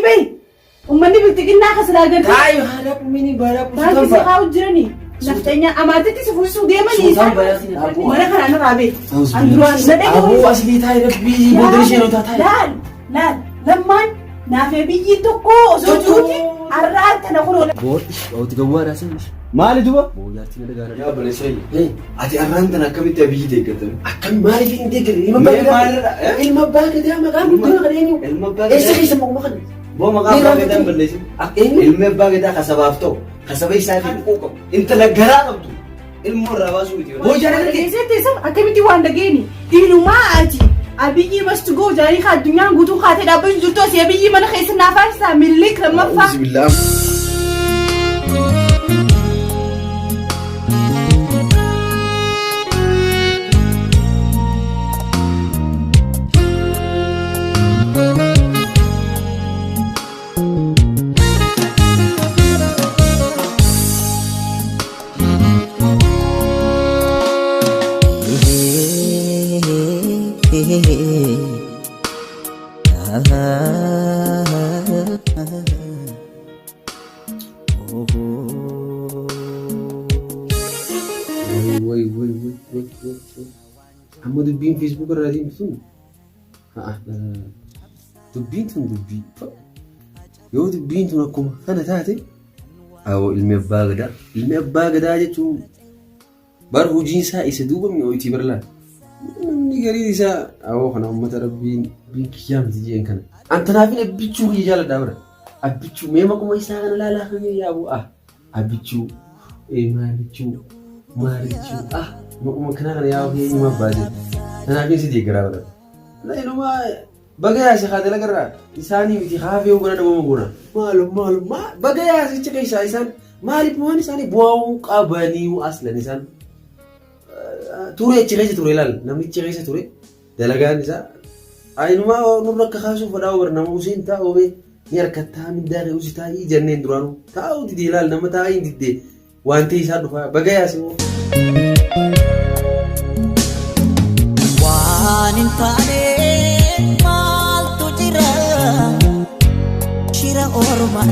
bahi. Uummanni bilxiginnaa akka silaa gartee. Taa'i haadha mini bara Baankii si kaa'u jiranii. Nafxanyaa amaatitti si fuusisuu deemanii Suutaan isaan bayaa. mana kanaa narraa bee. An duraan na dhaga'u. Aboo asilii taa'i rabbii booda ishee nutaa taa'i. Laal laal lammaan naafee biyyi tokko osoo jiruuti har'aan tana kunoo. Boo ooti gawwaadhaa san. Maali duba? Boo jaartii na dhagaana. Yaa obboleessa kiyya. Ati arraan tana akkamitti abiyyi deeggarta? Akkam maaliif hin deeggarre? Ilma abbaa Mee gadaa. maalirra, eh? Ilma abbaa gadaa maqaan guddina kan eenyu? Ilma abbaa gadaa. Eessa keessa maquma kana? Boo maqaa abbaa gadaa hin balleessin. Eenyu? Ilmi abbaa gadaa ka sabaaf ta'u, ka saba isaatiin quuqamu, intala garaa qabdu, ilmoo irraa baasuu miti. Boo jaartii Dhageessee san akkamitti waan dhageeni? Inumaa ati Abiyyi must go jaanii ka addunyaan guutuun kaatee dhaabbachuu jirtu asii Abiyyi mana keessa naaf aarsaa Minilik lammaffaa. Auzubillah. Way way way way way way. Amma dubbiin Facebook irraa deemtu tun ha'a dubbiin tun dubbii yoo dubbiin tun akkuma kana taate awoo ilmi abbaa gadaa ilmi abbaa gadaa jechuun bar hojiin isaa isa duuba mi'ooyti bar laal namni gariin isaa awoo kana ummata rabbiin rabbiin kiyyaa miti jeen kana an tanaafin abbichuu kiyya jaaladhaa bara abbichuu mee maquma isaa kana laalaa kamee yaabuu ah abbichuu ee maalichuu maalichuu ah maquma kana kana yaa'u eenyumaa baasee tanaafin si deeggaraa bara na inumaa Baga yaase kaa dalagarraa isaanii miti haafee gona dhabama gona. Maalo maalo baga yaasicha keessaa isaan maaliif waan isaanii bu'aawuu qabanii aslan isaan ture achi keessa ture laal namichi keessa ture dalagaan isaa ayinumaa nurra akka kaasuuf fadhaa bar nama useen taa'uu bee ni harkattaa mindaa kee usi taa'ii jenneen duraanuu taa'uu didee laal nama taa'ii diddee Wanti isaa dhufaa baga yaase moo. Waan hin taane maaltu jira? Shira ormaan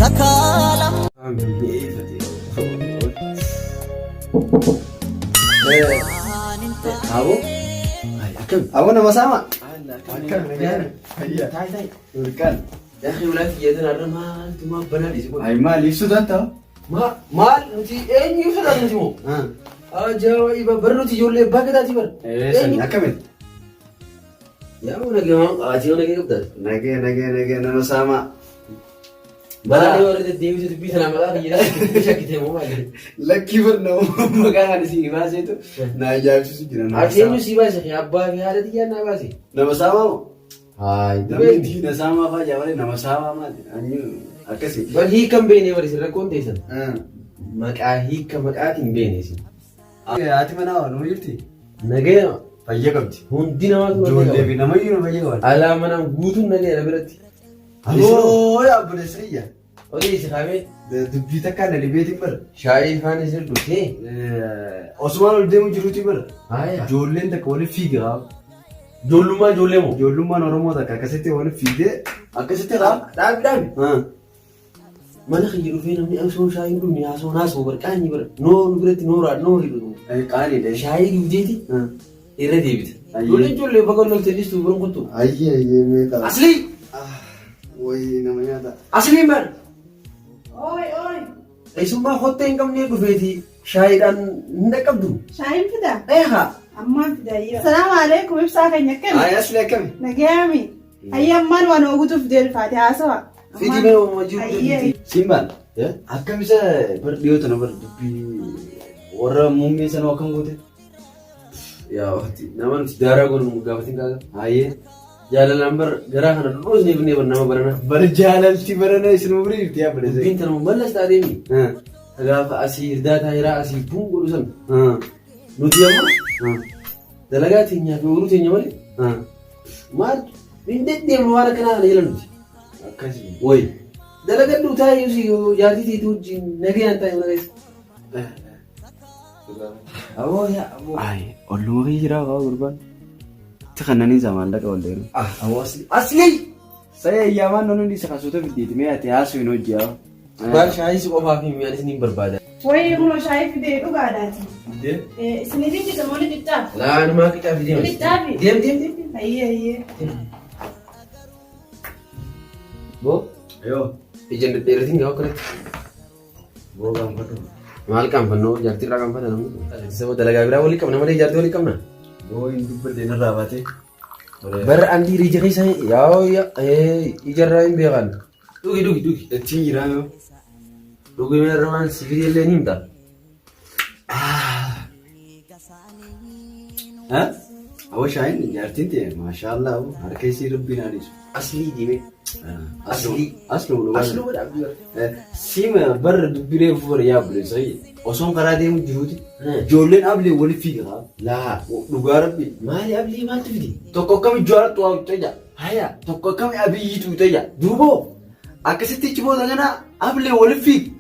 sakaalam. Waan hin taane. Aboo akkam? Aboo nama saama. Akkam nagaadha? Fayyaa. Taa'e taa'e. Ilkaan. Yaa akhi ulaa xiyyeetan har'a maaltu maaf banaa dhiise kun? Ay maal ibsu tatta? Maal nuti eenyu ibsu taata nuti moo? Ajaa'iba bar nuti ijoollee abbaa gadaati bar. Sani akkamitti? Yaa moo nagee waan ati yoo nagee qabda. Nagee nagee nagee nama saamaa. Balaa warra deddeebise dubbii sana maqaa kiyya shakkitee moo maali? Lakkii bar nama maqaa kan isin baaseetu na ajaa'ibsiisu jira. Nama Ati eenyu saamaa. sii baase abbaa fi haadha xiyyaan naa baase. Nama saamaa moo? Haay Namni diina saamaa fa'aa jaa malee nama saamaa maali? Anyu akkasi. Bar hiika hin beekne bar isin rakkoon teessan. Maqaa hiika maqaatiin hin beekne isin. Haati manaa waa nama jirti? Nagaya Fayya qabdi. hundi namaatu nagaya Ijoollee qaba. fi namayyuu fayya qaban. Alaa manaan guutuun nagaya biratti. Aboo yaa obboleessa kiyya. Odeessi kaamee Dubbii takkaan na dhibeetiin bara. shaayii faana isin dhuftee. Osumaan ol deemu jiruutii bara. Haaya. Ijoolleen takka waliif fiige haa. Ijoollummaa ijoollee moo? Ijoollummaan Oromoo takka akkasitti waliif fiigee akkasitti haa. Dhaabi dhaabi. Mana kiyya dhufee namni osoo shaayii hin dhugne haasoo naasoo bar qaanyi bar noo nu biratti nooraa noo hidhu. Qaaniidha. Shaayii dhugdeeti irra deebita. Ayyee. Ijoollee ijoollee bakka lolte dhiistu biran kottu. Ayyee ayyee meeqa. Aslii! Wayii nama nyaata. Aslii maal? Oi oi. Eessummaa kottee hin qabnee dhufeeti shaayiidhaan hin dhaqqabdu. Shaayiin fida? Eegaa. Ammaan fida ayyoo. Salaamu alaikum ibsaa keenya akkami? Ayi asli akkami? Nagayaami. Ayyee ammaan waan ogutuuf fidee dhufaate haasawa. Fidi mee uumama jiru. Ayyee. Simbaan akkam isa bar dhiyoo tana bar dubbii warra muummee sanoo akkam goote? Yaa waqti nama nuti daaraa goonu nu gaafatin kaasa. Ayyee. Jaalalaan bar garaa kana dhudhuus ni finne bar nama barana. Bar jaalalti barana isin umrii jirti yaa barese. Dubbiin tanuma mallas taateemi. Gaafa asii irdaataa hiraa asii buun godhu san. Nuti amma dalagaa teenyaa fi ooluu teenya malee maal hin deddeemnu waan akkanaa kana jala nuti. Akkasii. Wayi dalagadhu taa'ee si jaartii teetii wajjin nagayaan taa'e mana keessa. Aboo yaa aboo. Ay, olluma kiyya jiraa kaa gurbaan. Itti kannanii isaa maallaqa wal deemu. Ah, aboo asli. Asli! Sayee eeyyaamaan noonni isa kasuuta fiddeeti mee ati haasuu hin hojii. Baal shaayii si qofaa fi mi'aanis ni barbaada. Wayii kunoo shaayii fidee dhugaadhaati. Fidee? Isiniif hin moo ni qiccaaf? Laa numaa qicaa fi deema. Qicaafi? Deem deem deem. Ayyee ayyee. Boo Yoo. ija dhedheeratiin gaafa kanatti. Boo gaanfadhu. Maal qaanfannoo jaartii irraa qaanfata namni. Saba dalagaa biraa walii qabna malee jaartii walii qabna. Boo hin dubbadde narraa baatee. Bara andi ija keessa yaa ijarraa hin beekan. Dhugi dhugi dhugi. Ittiin jiraa yoo. Dhugi meerra waan si fidee illee ni himta. Awwa shaayiin jaartiin ta'e maashaallah harka isii rabbiin haa dhiisu. Aslii diimee. Aslii. Aslii. Aslii godha abdii bara. Siima barra dubbiree fuura yaa buleessa osoon karaa deemu jiruuti. Ijoolleen ablee wali fiiga. Laa. Dhugaa rabbi. Maali ablee maaltu fide? Tokko akkami Jawaar xu'aa jaa. Haya. Tokko akkami Abiyyi xuuxee jaa. Duuboo. Akkasitti achi booda kana ablee wali fiiga.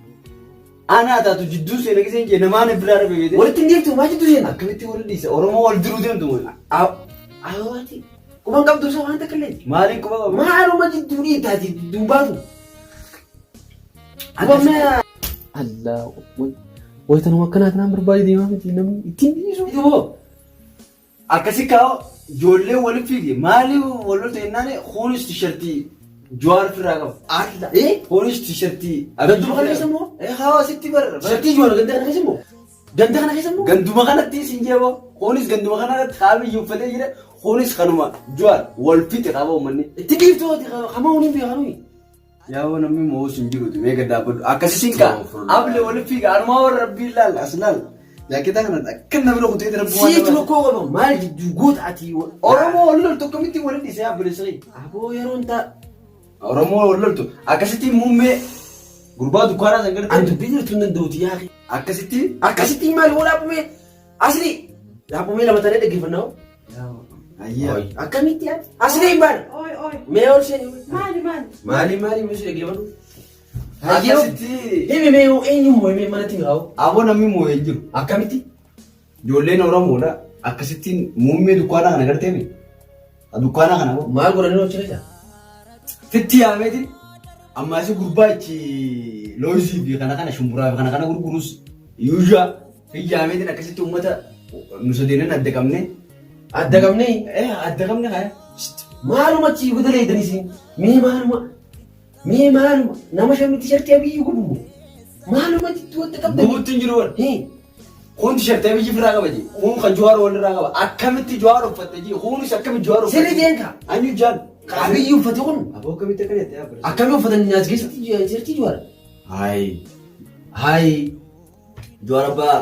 Anaa taatu jidduu seena giseen jee namaan biraa dhabe beekte. Walitti hin deemtu maal jidduu seena? Akkamitti wal dhiisa? Oromoo wal diruu deemtu wal. Awaati. Quban qabdu isa waan takka illee. Maaliin quba qabu? Maaluma jidduu dhiibtaati jidduu baatu. Qubamna. Allah. Wayitanuma akkanaa kanaan barbaade deemaa miti namni ittiin dhiisu. Duuboo. Akkasi kaa'o ijoollee wal fiigi maali wal lolta jennaan kunis tishartii Jawaar ofirraa qaba. Alla. Eh? Kunis tishartii. Ganduma kana keessa immoo? Eh haa sitti barra. Tishartii Jawaar ganda kana keessa immoo? Ganda kana keessa immoo? Ganduma kanatti isin jeeboo. Kunis ganduma kanatti qaabii uffatee jira. Kunis kanuma Jawaar wal fixe qaba uummanni. Itti dhiiftooti hamaa waliin beekanuu. Yaa'oo namni mo'us hin jiruuti mee gad dhaabbadhu. Akkasi siin kaa ablee wal fiiga anumaa warra rabbii ilaal as ilaal. Jaakketaa kana akka namni kuteeti rabbi waan Siitu nama. rakkoo qaba maal jidduu goota ati. Oromoo wal loltu akkamitti wal dhiisee abboleessa kee? Aboo yeroon ta'a. Oromoo wal loltu akkasitti muummee gurbaa dukkaanaa san An gartee dubbii jirtu hin danda'uti yaa. akkasitti Akkasitti maal yoo dhaabumee asli dhaabumee lama ta'ee dhaggeeffannaa. Ayyaa. Akkamitti yaa? Asli hin baane. Oi oi. Mee ol seeni. Maali maali? Maali maali meeshaa dhaggeeffatu? Akkasitti Himi mee eenyu moo'ee manatti mi'aawu? aboo namni moo'ee hin jiru. Akkamitti? Ijoolleen Oromoodha akkasittiin muummee dukkaanaa kana gartee mi? Dukkaanaa kana hoo? Maal godhanii hojjetan? Fitti yaameeti amma asi gurbaa ichi loozii fi kana kana shumburaa fi kana kana gurgurus yuuzhaa fi yaameetiin akkasitti uummata nu sadeenan adda qabne. Adda qabnee? Eh adda qabne kaya. Maaluma achii guda leeydanis mee maaluma mee maaluma nama shamitti shartii abiyyi gubu maaluma jidduu adda qabdan. Gubuutti hin jiru warra. Hii. Kun tishartii abiyyi ofirraa qaba jee. Kun kan Jawaar walirraa qaba. Akkamitti Jawaar uffatte jee. Kunis akkamitti Jawaar uffatte. Sirri jeen kaa. Anyu jaal. Abiyyi uffate kun Aboo akkamitti akkana jettee yaa barreessa. akkamii uffatan nyaas keessatti shartii Jawaar. Hayi. Hayi. Jawaar abbaa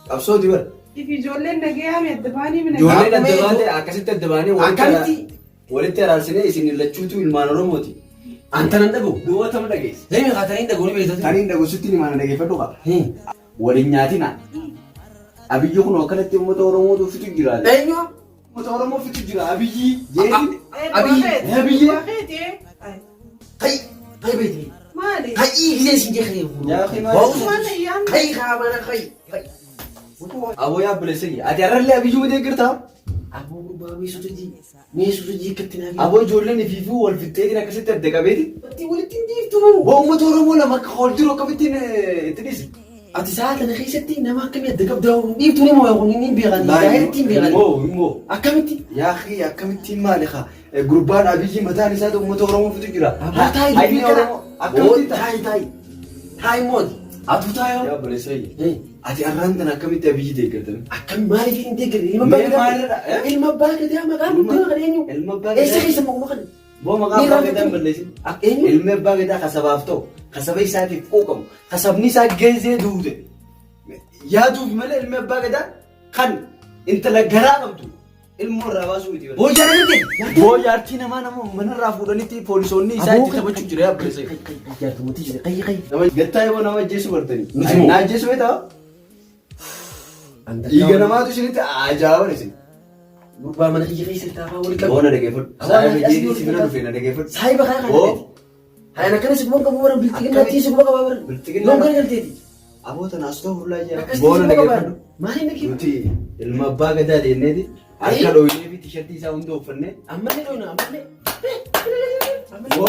qabsooti bara. Ifi ijoolleen nagayaa mi adda baanii mina. Ijoolleen adda baate akkasitti adda baanee Akkamitti? walitti araarsinee isin lachuutu ilmaan Oromooti. Antanan dhaga'u. Duuba tam dhageesse. Himi haa taniin dhaga'u ni beektatu. Taniin dhagu sitti himaan dhageeffadhu qaba. Hii. Waliin nyaatina. Abiyyi kun akkanatti uummata Oromootu fitu jira. Eenyu? Uummata Oromoo fitu jira Abiyyi. Jeetiin. Abiyyi. Abiyyi. Kai. Kai beekti. Maali? Kai gisee siin jeeqee. Yaa akhi maali? Maal ayyaan? Kai kaa mana kai. Kai. Aboo yaa obboleessa kiyya. Ati har'allee Abiyyi miti eeggartaa? Aboo gurbaa meesuu hojii meesuu hojii akkatti naa Aboo ijoolleen ifiifuu wal fixxeetiin akkasitti adda qabeeti. Walitti walitti hin dhiiftu. Boo uummata Oromoo lama akka wal jiru akkamittiin itti dhiisi? Ati sa'a kana keessatti nama akkamii adda qabdaa hin dhiiftu ni moo kun inni hin beekan daa'irti hin beekan. Immoo immoo. Akkamitti? Yaa akhi akkamittiin maali kaa? Gurbaan Abiyyi mataan isaa uummata Oromoo fitu jira. Aboo taayi Hayni dubbii kana. Oromoo akkamitti ta'a? Taayi taayi. Taayi mooti. Atuu taayoo? Yaa obboleessa kiyya. Ati har'aan tana akkamitti Abiyyi deeggartan? Akkam maaliif hin deeggarre? Ilma abbaa Mee gadaa. maalirra? Ilma abbaa gadaa maqaan guddaa kan eenyu? Ilma abbaa Eessa gadaa. keessa maquma kana? Boo maqaa abbaa gadaa hin balleessin. Eenyu? Ilmi abbaa gadaa ka sabaaf ta'u, ka saba isaatiif quuqamu, ka sabni isaa geessee duute. Yaaduuf malee ilmi abbaa gadaa kan intala garaa qabdu ilmoo irraa baasuu miti. Boo jaartii ta'e. Boo jaartii namaa nama manarraa fuudhanitti poolisoonni isaa itti taphachuu jira yaa obboleessa kiyya. Jaartumatti jira. Qayyi qayyi. Nama gattaa yoo nama ajjeesu bartanii. Nuti moo? Na ajjeesu beektaa? Dhiiga namaatu isinitti ajaa'iba isin. Gurbaa mana kiyya keessa taafaa wal qabu. Boo na dhageeffadhu. Saayiba jeetii si bira dhufe na dhageeffadhu. Saayiba kana kana Boo. ta'eeti. Hayana akkana si guban qabu baran bilxiginnaa tii si guba qabaa baran. Bilxiginnaa- Yoom gara galteeti. Aboo tana as ta'u fuulaa jira. Akkasitti Boo na si guba qabaa dhageeffadhu. baran. Maaliin dhaggeeffadhu? Nuti ilma abbaa gadaa jenneeti. Harka dhooyinee fi tishartii isaa hunda uffannee. Ammallee dhooyna ammallee. Boo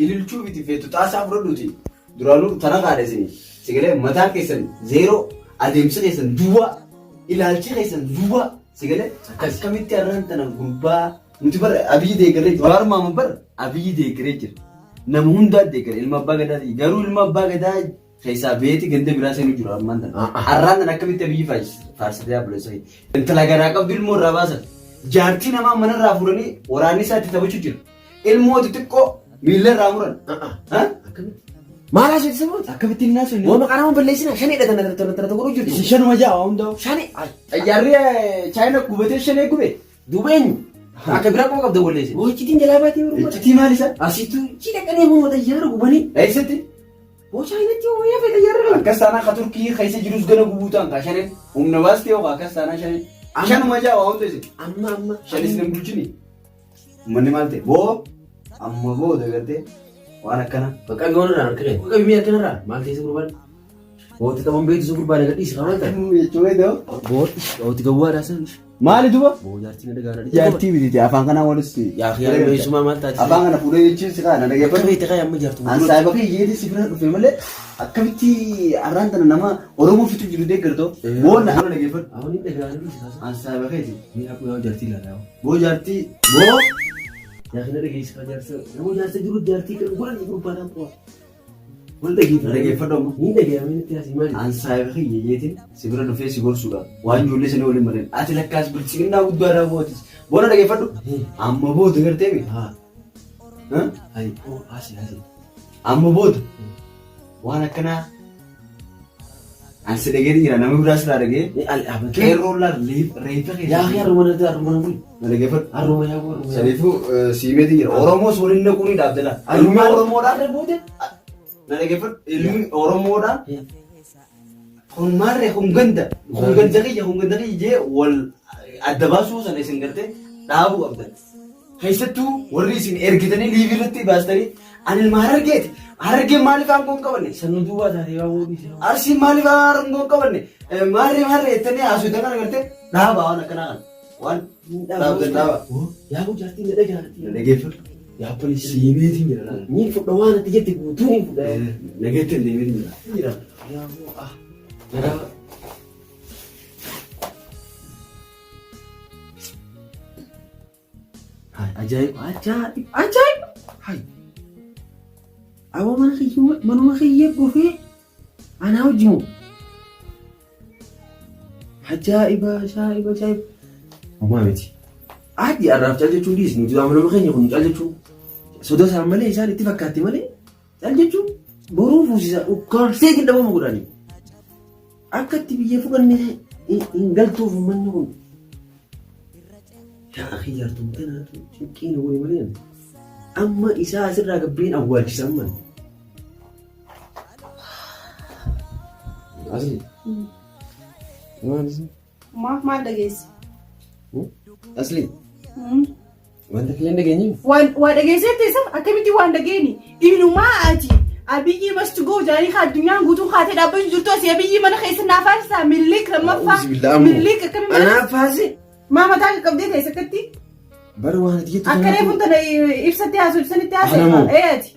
ililchuu miti feetu xaasaa fudhadhuuti. Duraanuu tana kaadha isin. Sigalee mataan keessan zeeroo adeemsi keessan duwwaa ilaalchi keessan duwwaa sigalee akkamitti har'aan tana gurbaa nuti bara Abiyyi deeggarree jira. Jawaar Maamad bara Abiyyi deeggaree jira. Nama hundaa deeggara ilma abbaa gadaati. Garuu ilma abbaa gadaa keessaa beeti ganda biraa seenuu jiru ammaan tana. Har'aan tana akkamitti Abiyyi faarsitee obboleessa kee. Intala garaa qabdu ilmoo irraa baasan. Jaartii namaa manarraa fuudhanii waraanni isaa itti taphachuu jira. Ilmoo xixiqqoo miilla irraa muran. Ha? Akkamitti? Maal haasofti saboota? Akkamitti hin naasofne? Waan maqaa nama balleessina shanee dha tana tana tana godhuu jirtu. Isin shanuma ja'a waa hundaa'u. Shane Xayyaarri Chaayina gubatee shanee gube. Duuba eenyu? Akka biraa quba qabda walleessin. Iccitiin jalaa baatee barbaada. Iccitii maal isa? Asiitu ichi dhaqanii hoo xayyaara gubanii. Eessatti? Hoo Chaayinatti hoo wayyaa fee xayyaarri kan. Akkas taanaan ka Turkii keessa jirus gana gubuu ta'an kaa shaneen. Humna baastee hoo akkas taanaan shaneen. Shanuma ja'a waa hunda isin. Amma amma. Shanis nan bulchini. Uummanni maal ta'e? Boo amma booda gartee waan akkana. Bakka qabi waan irraa harka kee. Qabi mi'a kanarraa maal ta'e isa gurbaan? Booti qaban beektu isa gurbaan gadhiisi qaban ta'e. Jechuun Booti booti gawwaadhaa san. Maali duba? Boo jaartii na dhagaana. Jaartii miti afaan kanaa walis. Yaa xiyaa meeshumaa maal taate? Afaan kana fuudhee jechuun si kaana Akka dhaggeeffatu. beekte kaa amma jaartu. An saayiba kee yeeti si bira dhufe malee akkamitti arraan tana nama Oromoo fitu jiru deeggartoo. Boonna ana dhaggeeffatu. Awwan hin dhagaana dhiisi kaasa. An saayiba keeti. Ni hafu yaa jaartii ilaalaa. Boo jaartii boo Yaa kana dhageessi kaa jaarsa. Nama jaarsa jiru jaartii kan godhan gurbaadhaan qofa. Wal dhageeffadhu. Dhaggeeffadhu amma. Ni dhaga'ame natti haasii maali? An saayiba kee yeetiin si bira dhufee si gorsuudha. Waan ijoollee sanii waliin mariin. Ati lakkaas bilchiginnaa guddaa raawwatis. Boona dhaggeeffadhu. Amma booda gartee mi? Haa. Ha? Hayi oo haasii haasii. Amma booda waan akkanaa an si dhagee jira namni biraa sirraa dhagee Ni al dhaabbatee. qeerroo laal reeffa keessa. Yaa yaa haruma natti haruma buli. Na dhaggeeffadhu. Haruma yaa haruma. Saniifuu siimeetiin jira. Oromoos waliin naquu ni dhaabdela. Ilmi Oromoodhaa. Booda. Na dhaggeeffadhu. Ilmi Oromoodhaa. Kun maarree kun ganda. Kun ganda kiyya kun ganda kiyya jee wal adda baasuu sana isin gartee dhaabuu qabdan. Keessattuu warri isin ergitanii liivii irratti baastanii ani ilma Harargeeti. Harargeen maaliif aangoo hin qabanne? Sannu duubaa taatee waa boodii. Arsiin maaliif aangoo hin qabanne? Maarree maarree jettanii haasoftan kana gartee dhaabaa waan akkanaa kana. Waan dhaabdan dhaabaa. Yaa boo jaartiin na dhagaana. Na dhaggeeffadhu. Yaa polisii. Siimeetiin jira laala. Ni fudha waan ati jette guutuu ni fudha. Nageetti hin deebiin jira. Jira. Yaa boo ah. Nagaa. Hai ajaa'iba ajaa'iba ajaa'iba. Hai. Awwa mana kiyya manuma kiyya dhufee anaa wajjin moo. Ajaa'iba ajaa'iba ajaa'iba. Homaa miti. Ati arraaf cal jechuun dhiisi nuti amanama keenya kun cal jechuun soda isaan malee isaan itti fakkaatti malee cal jechuun boruu fuusisa ukkaamsee hin dhabamu godhanii. Akka itti biyya fudhanne hin galtuuf uummanni kun. Yaa akhi jaartum tanaatu cinqii na godhe malee amma isaa asirraa gabbeen awwaalchisa amma. Asli. Maal isin? Maaf maal dhageesse? Asli. Wanta killee dhageenye. Waan waa dhageessetti isa akkamitti waan dhageeni? Inumaa ati Abiyyi must go jaanii kaa addunyaan guutuun kaatee dhaabbachuu jirtu asii Abiyyi mana keessa naaf faarsaa Minilik lammaffaa Minilik akkamitti mana Anaaf faase. maa mataa qaqqabdee teesse akkatti Bara waan ati jettu akka reefuun tana ibsatti haasoo ibsanitti haasoo Anamoo. ee ati.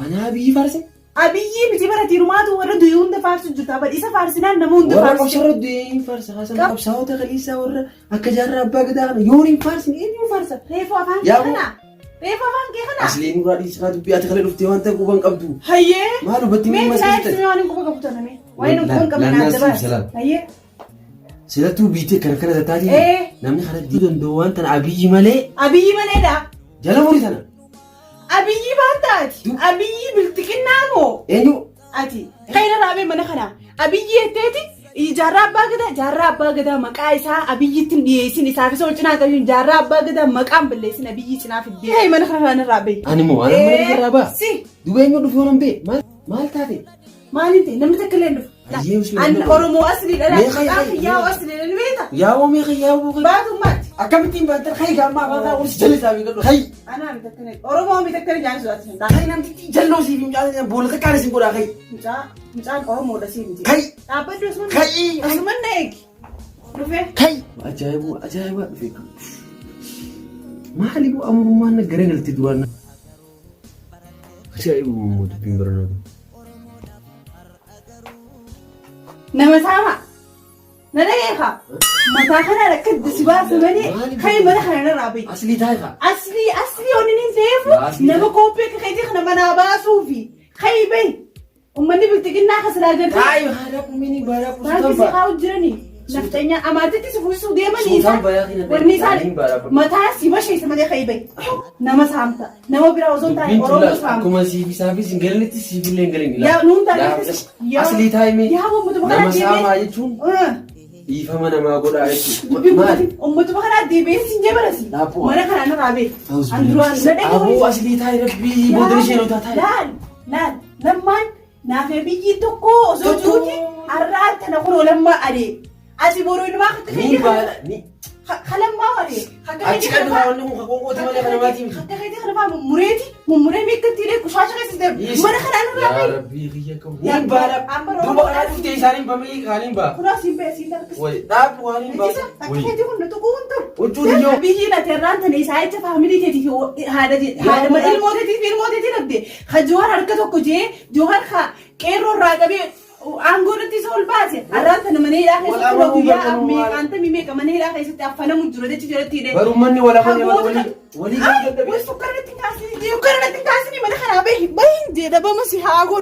Anaa Abiyyi faarse. Abiyyi miti bara tiirumaatu warra du'e hunda faarsu jirta abad isa faarsinaan nama hunda Warra faarsu. qabsarra du'e hin faarsa. Haasama qabsaa'ota kaleessaa warra akka jaarraa abbaa gadaa kana yoon hin faarsine eenyu faarsa? Reefu afaan kee Yaa boo. kana. Reefu afaan kee kana. Asliin nurraa dhiisaa dubbii ati kalee dhuftee waan ta'e quban qabdu. Hayyee. Maal hubattee Mee maal silaa keessatti? ibsime waan hin quba qabu tana mee. Waan hin quba hin qabne Laannaa naaf siif dabaas. salaam. Hayyee. Silattuu biitee kana kana taatee Ee. namni kana diduu danda'u waan tana Abiyyi malee Abiyyi maleedha. jala murii tana. Abiyyi baantaati. Abiyyi bilxiqinnaa moo? Eenyu? Ati kan raabee mana kana Abiyyi jetteeti jaarraa abbaa gadaa jaarraa abbaa gadaa maqaa isaa Abiyyitti hin dhiyeessin isaaf isa ol cinaa qabuun jaarraa abbaa gadaa maqaan balleessin Abiyyi cinaa fiddee. Hey mana kana kana raabee. Ani moo ana mana kana raabaa? Si Duuba eenyu dhufee waan bee maal maal taate? maaliin ta'e namni takka illee hin dhufu. Ayyee usii An nama. Oromoo asliidha. Mee Maqaa hayya, kiyyaa hayya. asliidha ni beekta. Yaa'oo meeqa yaa'oo meeqa? Baatummaatti. Akkamittiin baattan hayi gaammaa afaan isaa olis jala isaa beekadhu. Hayi. Anaa miti akkana Oromoo miti akkana jaansu ati. Hayi namtichi jalloo siif hin caalaa boolla takkaan isin godhaa hayi. Mucaa mucaan Oromoodha sii miti. Hayi. Dhaabbadhu asuman. Hayi. Asuman na eegi. Dhufe. Kai! Ajaa'ibu ajaa'iba dhufe. Maali bu amrummaan na garagalti duraan. Ajaa'ibu immoo dubbiin barnoota. Nama saama. Na dhageefa. Mataa kanaan akka si baasa malee kai mana kana narraa bahi. Aslii taa'e kaa. Aslii aslii onni hin ta'eefu Aslii. Nama kooppii akka keetii kana manaa baasuufi kai bahi. Uummanni bilxiginnaa kasilaa gartee. Taa'e haadha kumini baraa Baankii si kusuutan kaa'u jiranii. Nafxanyaa amaatitti si fuusisuu deemanii Suutaan isaan bayaa kina wanni isaan ta'e, baraa mataa si basheessa malee kai bahi. Nama saamta. Nama biraa osoo hin taane Dubbiin Oromoo tullaa saamta. akkuma siif isaafis hin galinitti siifillee hin galin. Yaa nuun taate Aslii taa'ime Yaa uummatuma nama kanaa saamaa deebi'ee. jechuun dhiifama namaa godhaa jechuudha. Dubbiin Maali? uummatuma kanaa deebi'ee siin jebarasi. Dhaabboo. Mana kanaa narraa bahi. An duraan na dhaga'u. Aboo aslii taa'e rabbii booda isheen otaa taa'e. Laal laal lammaan naafee biyyi tokko osoo Tokko. jiruuti har'aan tana kunoo lammaa adee. Ati boruu ilmaa akka Ni keetii baala ni kalammaa adee. Akka achi keetii kan kana duraa wanni kun kakoo malee kana maatii miti. akka keetii kana faa mummureeti mummuree meeqatti illee kushaasha keessa darbu. Mana kanaa narraa Yaa bahi. rabbii kiyya qabu. Yaa Ni baala. amma Duuba kanaa dhuftee isaaniin bamee kaaniin ba'a. Kunoo siin ba'e siin darkisa. Wayi dhaabbu kaaniin ba'a. Isa akka keetii kun nu tuquu hin ta'u. Huccuu diyyoo. Biyyi lati irraan tana isaa jecha faamilii keetii fi haadha haadha ilmoo teetii fi ilmoo teetii dhabde. Ka Johaar harka tokko jee Johaar ka qeerroo irraa qabee aangoo irratti isa ol baase. Arraan tana mana hidhaa keessatti Wal amanuu guyyaa barbaadu meeqaantamii meeqa mana hidhaa keessatti affanamu jira jechi jalatti hidhee. Barummanni wal amanee walii walii Ay, way sukkaara natti hin kaasini, sukkaara natti hin kaasini mana kanaa bahi, bahi hin jedhe dhabama si haa godhu.